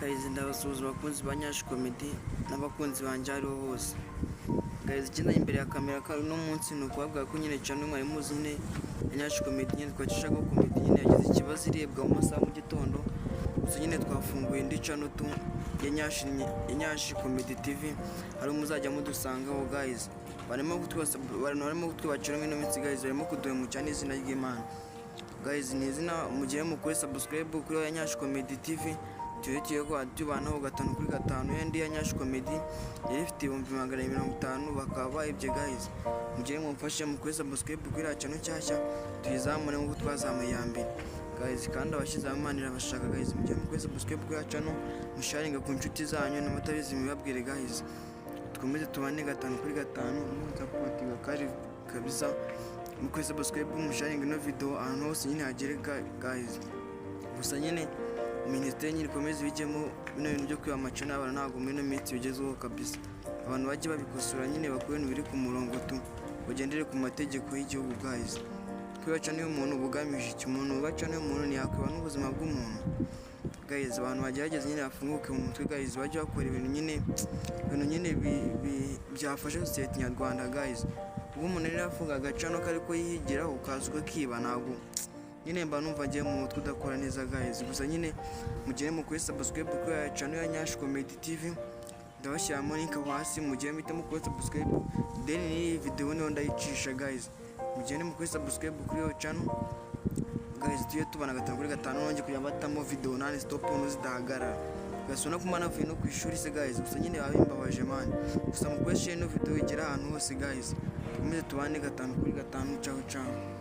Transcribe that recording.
Guys, ndabasuhuza abakunzi ba Nyashi Comedy n'abakunzi banjye aho ariho hose. Guys, ikindi imbere ya kamera ka uno munsi ni ukubabwira ko nyine channel mwari muzi nyine ya Nyashi Comedy, nyine twacishaho comedy, nyine yagize ikibazo irebwa mu masaha mu gitondo. Gusa nyine twafunguye indi channel tu ya Nyashi Comedy TV, hari muzajya mudusangaho. Guys, barimo kutwasa, barimo kutwibacira ino minsi. Guys, barimo kuduhemukira n'izina ry'Imana. Guys, ni izina mugire mukore subscribe kuri ya Nyashi Comedy TV, turekeye ko tubanaho 5 kuri 5. Yandi ya Nyashi Comedy yari ifite 250,000, bakaba bayibye. Guys, mugire mumfashe mukore subscribe kuri ya channel nshyashya, tuyizamure nk'uko twazamuye iya mbere. Guys, kandi abashyize Imana irabashaka. Guys, mugire mukore subscribe kuri ya channel, musharinga ku nshuti zanyu n'abatabizi mubabwire. Guys, dukomeze tubane 5 kuri 5, musapotinga kari kabisa. Mukore subscribe, musharinga ino video ahantu hose nyine hagere. Guys, gusa nyine minisiteri nyine ikomeze ibijyemo. Bino bintu byo kwiba amacana abantu ntabwo muri ino minsi bigezweho kabisa. Abantu bajye babikosora nyine, bakore ibintu biri ku murongo tu, bagendere ku mategeko y'igihugu. Guys, kwiba channel y'umuntu bugamije iki? Umuntu wiba channel y'umuntu ntiyakwiba n'ubuzima bw'umuntu. Guys, abantu bagerageza nyine bafunguke mu mutwe. Guys, bajye bakora ibintu nyine byafasha sosiyete nyarwanda. Guys, ubwo umuntu rero afunga agacano ko ariko yihigiraho ukaza ukakiba, ntabwo nyine mba numva agiye mu mutwe udakora neza. Guys, gusa nyine mugere mukore subscribe kuri ya channel ya Nyashi Comedy TV, ndabashyiramo link aho hasi, mugere muhite mukore subscribe. Then n'iyi video niho ndayicisha. Guys, mugende mukore subscribe kuri iyo channel. Guys, tujye tubana 5 kuri 5, nongeye kujya batamo video non stop zidahagarara. Guys, ubona ko mba navuye no ku ishuri se? Guys, gusa nyine biba bimbabaje man. Gusa mukoreshe ino video igera ahantu hose. Guys, dukomeze tubane 5 kuri 5. Ciao ciao.